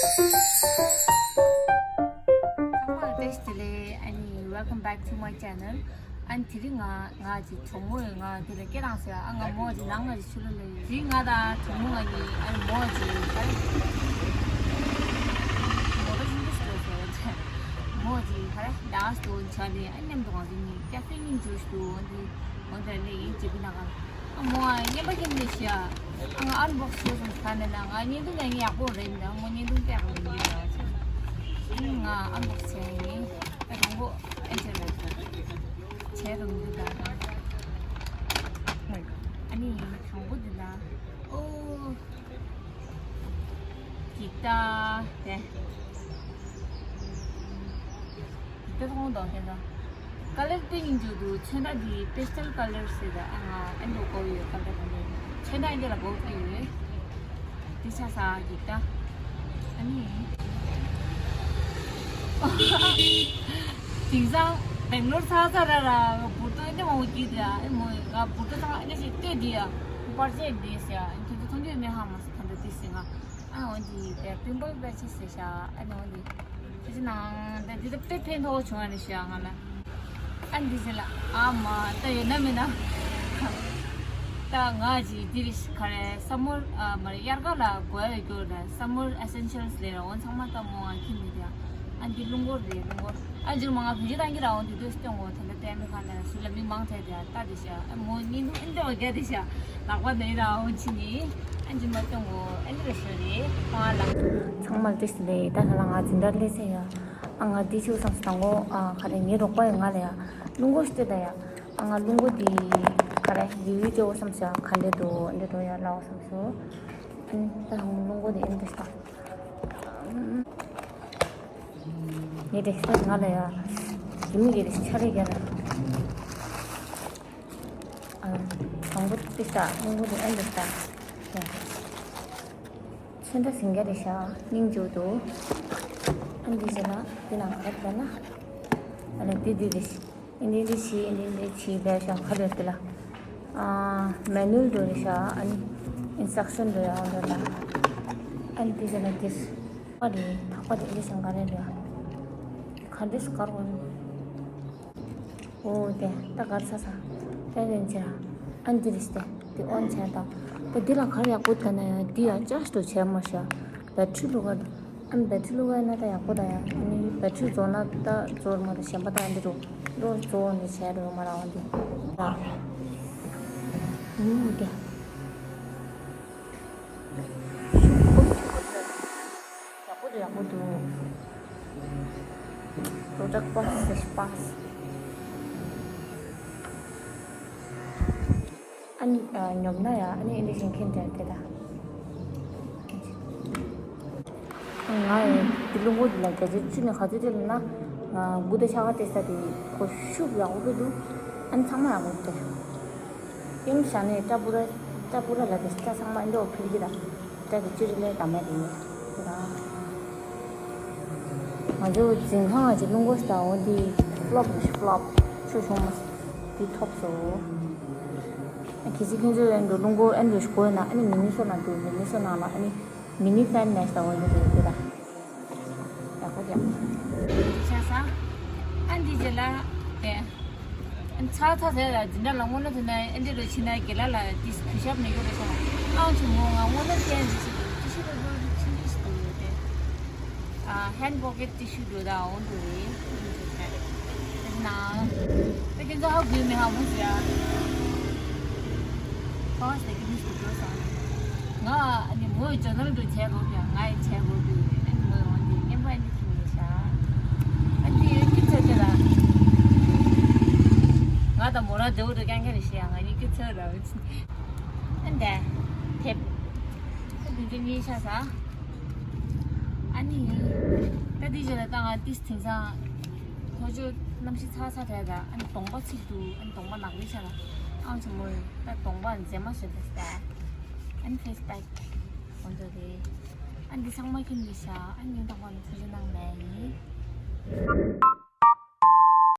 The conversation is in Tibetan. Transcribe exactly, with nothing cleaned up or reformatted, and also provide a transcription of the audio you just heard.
ཚང་མ་བཀྲ་ཤིས་བདེ་ལེགས། ཨ་ནི། Welcome back to my channel. ཨ་ནི་དེ་རིང་ང་ང་ཅིག་གྲོགས་མོ་ཡོད། ང་དེ་ལ་སྐད་བཏང་ཟེར། ཨ་ང་མོ་ཅིག་ནང་ང་ཅིག་ཆུ་ལ་ལ་ཡོད། དེ་རིང་ང་དང་གྲོགས་མོ་ང་གཉིས། ཨ་ནི་མོ་ཅིག་ག་རེ། མོ་ཏོ་ཤིང་ཏོ་ཟེར་ཟེར་བ་ཅན། མོ་ཅིག་ག་རེ། ཌན་སི་ཏོ་བྱས་ནས། ཨ་ནི་མཉམ་དུ་ང་ཚོ་གཉིས་ཀ་ཧྥེ་སྙིང་རྗེ་ཞིག་འདུག་འོན་ཏེ་འོན་ཏེ་ལས་ཡིན་ཅེས་པི་ན་ག་ཨ་མོ་ཨ་བརྙན་པ་ཁྱེར་ནས་ཤི་ཨ། ཨ་ང་ཨན་བོག་སི་བྱས་སོང་། ག་ནས་ན་ང་བརྙན་ཐུང་ཡང་ཡག་པོ་རེད་མི་འདུག་ཨ་མོ་བརྙན་ཐུང་སྟེར་རོགས་གྱིས་ལ་ཆེ། ཨ་ནི་ང་ཨན་བོག་སི་བྱས་ཡིན། ཨ་རང་པོ་ཨེ་བྱས་རོགས་བྱས་རོགས་མི་འདུག་ད། ཨ་ནི་དང་པོ་འདི་ལ་ཨོ། འདི་ལྟ་དེ། འདི་ལྟ་མཐོང་དང་ཤེས་ན། ཀ་ལར་དཔེ་སྙིང་རྗེ་འདུག་ཚོན་ཁྲ་འདི་པེ་སི་ཊལ་ཀ་ལར་ཟེར་ད། ཨ་ང་ཨེ་འདུག་གོ་ཡོད། ཀ་ལར་འདི་ཚོན་ཁྲ་འདི་ལ་གོ་གི་ཡོད། འདི་ཆ་ས་འདི་ལྟ། ཨ་ནི། དེང་སང་སྦེང་ལོར་ཚ་ཚ་ར་ར་བུ་ཏོ་ཨེ་འདྲ་མང་པོ་སྐྱིད་དེ། ཨེ་མོ་ང་བུ་ཏོ་ཚང་ཨེ་འདྲ་ཞིག་ལྟོས་འདི་ཡ། པར་ཆས་འདི་ཟེར་ཡ། ཁྱེད་ཚོ་མཐོང་རྒྱུ་མེད་ཧ་མ་སོང་། ད་འདི་ཟེར་ང་། ཨ་འོ་འདི་དེ་པིམ་པལ་པེ་ཆི་ཟེར་ཤག་ཨ་ནི་འོ་འདི་ཁྱེད་ཚོ་ནང་ད་འདི་ད་དཔེ་ཕན་ཐོགས་བྱུང་བ་རེད་ཤག་ང་ལ། ཨ་འདི་ཟེར་ལ་ཨ་མ་ད་ཡོད་ན་མེད་ན། ད་ང་ཅིག་འདི་རེད་ཤག་ག་རེ། སམ་མར་ཨ་མ་རེད། དབྱར་ཁ་ལ་དགོས་ཡ་ཡོད་རེད། སམ་མར་ཨེ་སེན་ཤལ་ལས་ར་འོ་ཚང་མ་ད་མོ་ང་ཁྱིམ་ནས་དེ། ཨ་འདི་རླུང་འཁོར་རེད། རླུང་འཁོར། ཨ་འཇུར་མ་ང་བེད་སྤྱོད་བཏང་གི་ར་འོ་འདི་དུས་སྟོན་གོ། ད་ལྟ་བསྟན་པའི་ཁ་ནས་སུ་ལ་མི་མང་ཐལ་དེ་ཨ་ལྟ་དེ་ཤག་ཨ་མོ་བརྙན་ཐུང་ཨེ་འདྲ་བ་རྒྱ་དེ་ཤག་ལག་པ་ནས་ར་འོ་ཕྱི་ནས། ཨ་འཇུར་མ་སྟོན་གོ། ཨ་འདི་ར་སོ་རེད་ཁོང་ཨ་ལ། ཚང་མ་ལ་བཀྲ་ཤིས་བདེ་ལེགས། ད་ཁ་ལ་ང་འཛིན་གྲྭ་སླེབས་ཚར་ཡ། ཨ་ང་འདི་ཆུ་བསམ་སོང་དང་གོ། ཨ་ག་རེ་ངའི་རོགས་པ་ཡ་ང་ལ་ཡ་རླུང་འཁོར་སྟེར་ད་ཡ། ཨ་ང་རླུང་འཁོར་འདི་ག་རེ་རི་ཝིའུ་བྱེད་འོ་བསམ་སོང་། ག་འདྲ་འདུག་ཨ་འདྲ་འགྲོ་ཡ་ལ་འོ་བསམ་སོང་། ཨ་ནི་ད་རླུང་འཁོར་འདི་ཨེ་འདྲ་ཞིག་དང་། ངའི་ཌེ་སི་ཊོབ་ང་ལ་ཡ། རི་མོ་གི་རེ་ཆ་རེ་རྒྱ་ལ། ཨ། དང་པོ་ཏི་ཤ་སྔོན་པོ་དེ་ཨེ་འདི་ཤ། ཚོན་ཁྲ་ཟིང་རྒྱ་རེ་ཤ་སྙིང་རྗེ་འདུག་ཨ་འདི་བྱས་ན་འདི་ནང་ག་རེ་ན། ཨ་ལེ་འདི་འདི་རེ་ཤ། ཨིན་འདི་འདི་ཤི་ཨིན་འདི་འདི་ཤི་ལེ་ཤ་ག་རེ་འདི་ལ། ཨ། མེ་ནུལ་འདུག་རེ་ཤ། ཨ་ནི་ཨིན་སི་ཊྲག་ཤན་འདུག་ཡ་འདི་ལ། ཨ་འདི་བྱས་ན་འདི། ཨ་རེ་ཐག་པ་དེ་འདི་ཤ་ག་རེ་རེད། ག་འདི་སུ་གར་བ་ནི། ཨོ་དེ་ད་གར་ས་ས། དེ་ལན་ཆ། ཨན་ཏི་རིས་ཏེ། དེ་ཨོན་ཆ་ད། དེ་འདི་ལ་གར་ཡག་པོ་ད་ན་ཡ། འདི་ཡ་ཅར་ཇི་དུ་བྱས་མ་ཤ། བེ་ཊི་རི་བླུག་ག་ཨན་བེ་ཊི་རི་བླུག་ག་ན་ད་ཡག་པོ་ད་ཡ། ཨ་ནི་བེ་ཊི་རི་རྫོགས་ན་ད་རྫོགས་མ་ད་གཞན་པ་ད་འདི་རུ། རོ་རྫོགས་འདི་བྱས་རུ་མ་ར་འོན་ཏེ། ད། ཨུ་དེ། ཡག་པོ་འདུག་ཡག་པོ་འདུག Product pass is pass. ཨ་ནི་ཉོབ་ན་ཡ། ཨ་ནི་ཨེ་འདྲ་ཞིག་མཁྱེན་དྲན་དེ་ད། ང་ཡི་དེ་རླུང་འཁོར་འདི་ལ་བརྒྱ་ཆ་བཅུ་ནས་ག་ཚོད་སྤྲད་ལབ་ན། ང་དགུ་དང་ཕྱེད་ཀ་སྤྲད་ས་དེ་ཁོ་ཤུགས་ཡག་པོ་སྤྲད་འདུག་ཨ་ནི་ཚང་མ་ཡག་པོ་སྤྲད། ཡིན་ཞག་ནས་སྐྲ་སྤུ་ར། སྐྲ་སྤུ་ར་ལ་དེ་སྐྲ་ཚང་མ་འདི་འོ་ཕུལ་གྱི་ར། སྐྲ་དེ་ཅི་རི་ལས་དམ་མེད་དེ་ཡིན། དེ་ར། ང་ཚོ་འཛིན་ཁང་ང་ཅིག་རླུང་འཁོར་ཞིག་དང་འོ་འདི་ཕློབ་ཕློབ་ཆུ་བྱུང་མ་འདི་ཐོབ་སོ། ཁྱེད་ཚོ་ཁྱེད་ཚོ་ཨེ་འགྲོ་རླུང་འཁོར་ཨེ་འགྲོ་ཞིག་དགོས་ན་ཨ་ནི་མི་ནི་སོ་ན་འདུག་མི་ནི་སོ་ནང་ལ་ཨ་ནི་མི་ནི་ཕེན་མེད་དང་འོ་འདི་འདུག་དེ་ར། ཡག་པོ་རྒྱབ། ཆ་ས། ཨ་འདི་རྗེས་ལ་དེ། ཨ་ཚ་ཚ་ཟེར་ལ་འཛིན་གྲྭ་ལ་སྔོན་ལ་དེ་ན་ཨེ་འདི་རུ་ཕྱིན་ན་དགེ་ལགས་ལ་ཏིས་གུས་ཞབས་ནས་ཡོད་རེད་ཤག་ཨང་ཆུ་མོ་ང་སྔོན་ལ་ཅན་འདི་ཞིག་འདུག་ཅི་ཞིག་རུ་རུ་ཕྱིན་འདི་ཞིག་འདུག་ཡོད་དེ། ཨ་ཧེན་པོ་ཀེ་ཊི་ཊི་ཤུ་འདུག་ད་འོང་འདུག་རེད། དེ་ན། ད་ཁྱེད་ཚོ་ཧ་གོ་མེད་ཧ་མོ་ཟེར་ཡ། ཁོང་ཟེར་གི་མི་ཞིག་འགྲོ་སོང་། ང་ཨ་ནི་མོའི་ཇོ་ནལ་འགྲོ་བྱས་དགོས་ཀྱང་ང་ཡི་བྱས་དགོས་ཀྱི་ཨ་ནི་མོའི་འོང་དེ་བརྙན་པ་ཨ་ནི་ཐིག་ནས་བཞག་ཨ་ནི་ཡོད་ཀྱི་ཚོད་དེ་ལ། ང་དང་མོ་རང་འདྲ་བོ་འགྲོ་རྐྱང་རྐྱང་རེད་ཤི་ཡ། ང་གཉིས་ཀྱི་ཚོད་ར་བ་ཆི། ཨ་འདས། དེབ། ཨ་འདི་འདི་གཉིས་ཤ་ས། ཨ་ནི། ད་འདི་བྱས་ལ་ད་ང་ཏིས་དེང་སང་། ཁོ་ཚོ་གནམ་གཤིས་ཚ་ཚ་དྲགས་ད་ཨ་ནི་གདོང་པ་ཚིག་འདུག་ཨ་ནི་གདོང་པ་ནག་པོ་ཆགས་ལ། ཨང་ཆུ་མོ་ཡིན་ད་གདོང་པ་མཛེས་མ་བཟོས་ད་ད། ཨ་ནི་ཕེ་སི་པེག་འོང་འདོད་རེད། ཨ་ནི་འདི་ཚང་མ་ཁྱིམ་གྱི་ཤ་ཨ་ནི་ཉིན་དང་པ་ནི་ཚོ་ཆུ་ནང་མེད་ཡིན།